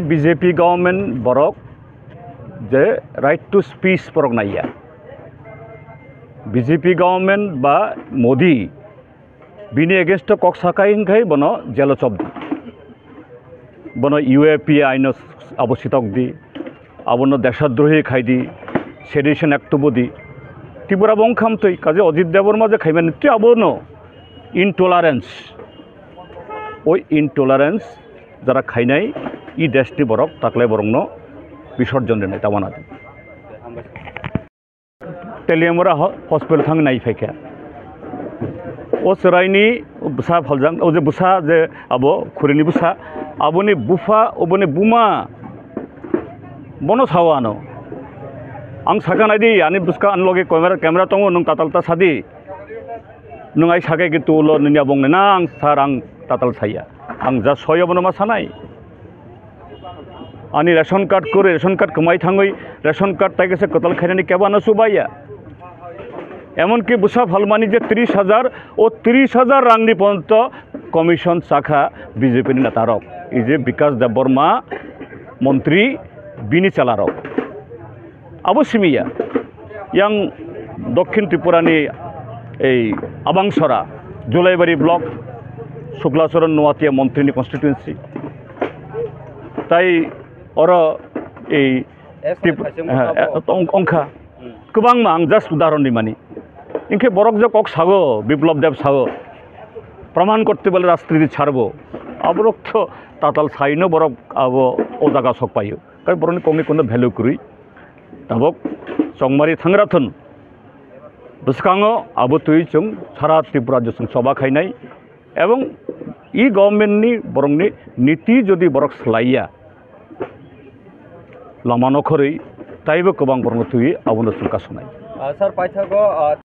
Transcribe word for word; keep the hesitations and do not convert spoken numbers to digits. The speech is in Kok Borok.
B J P government borok je right to speech borok naiya. B J P government ba Modi bini against o kok sakai hwnkhe bono jelo chop di. Bono U A P aino abo sitok di, abono deshodrohi khai di, sedition act bo di. Tripura bo wngkha mtwi, kaje Ajit Debbarma je khaimani twi abono intolerance. Oi intolerance jara khainai i desh ni borok taklai borokno bisorjon rinai ta uanadi. Teliamura ho-, hospital thang nai phaikha. O chwraini bwsa phaljak, o je bwsa je abo khurini bwsa, aboni bupha, oboni buma bono sao ano. Ang sakha naidi, ani bwska ani loge camera, camera tongo, nwng tatal ta sadi. Nwng ai sakai ki tulo nini abong na ang sar ang tatal saya. Ang ja soyo bono ma sanai. Ani ration card kore, ration card kwmai thangwi ration card tai kaisa kwtal khainani kebo ano chubaiya. Emonki bwsa phalmani je tris hajar, o tris hajar rangni porjonto commission chakha B J P ni netarok. Ei je Bikas Debbarma montri bini chelarok. Abo simiya. Yang Dokhin Tripura ni ei Abangsora, Julaibari block, Suklacharan Noatia montri ni constituency. Tai oro ei Tip-, eh, eh, ong-, ongkha. Kwbangma ang just udahoron rimani. Hinkhe borok je kok sago, Biplab Deb sago, praman korte bole rajniti chharbo. Aborok to tatal saino borok abo o jaga sok paio. Kai borokni kokni kono value kwrwi. Tabok chongmari thangrathun. Bwskango abo twi chwng sara Tripura rajyo chwng choba khainai. Ebong i government ni borokni niti jodi borok swlaiya, lama nokhorwi taibo kwbang borokno twi abono chwng kasonai. Ah, sir, paithago, ah,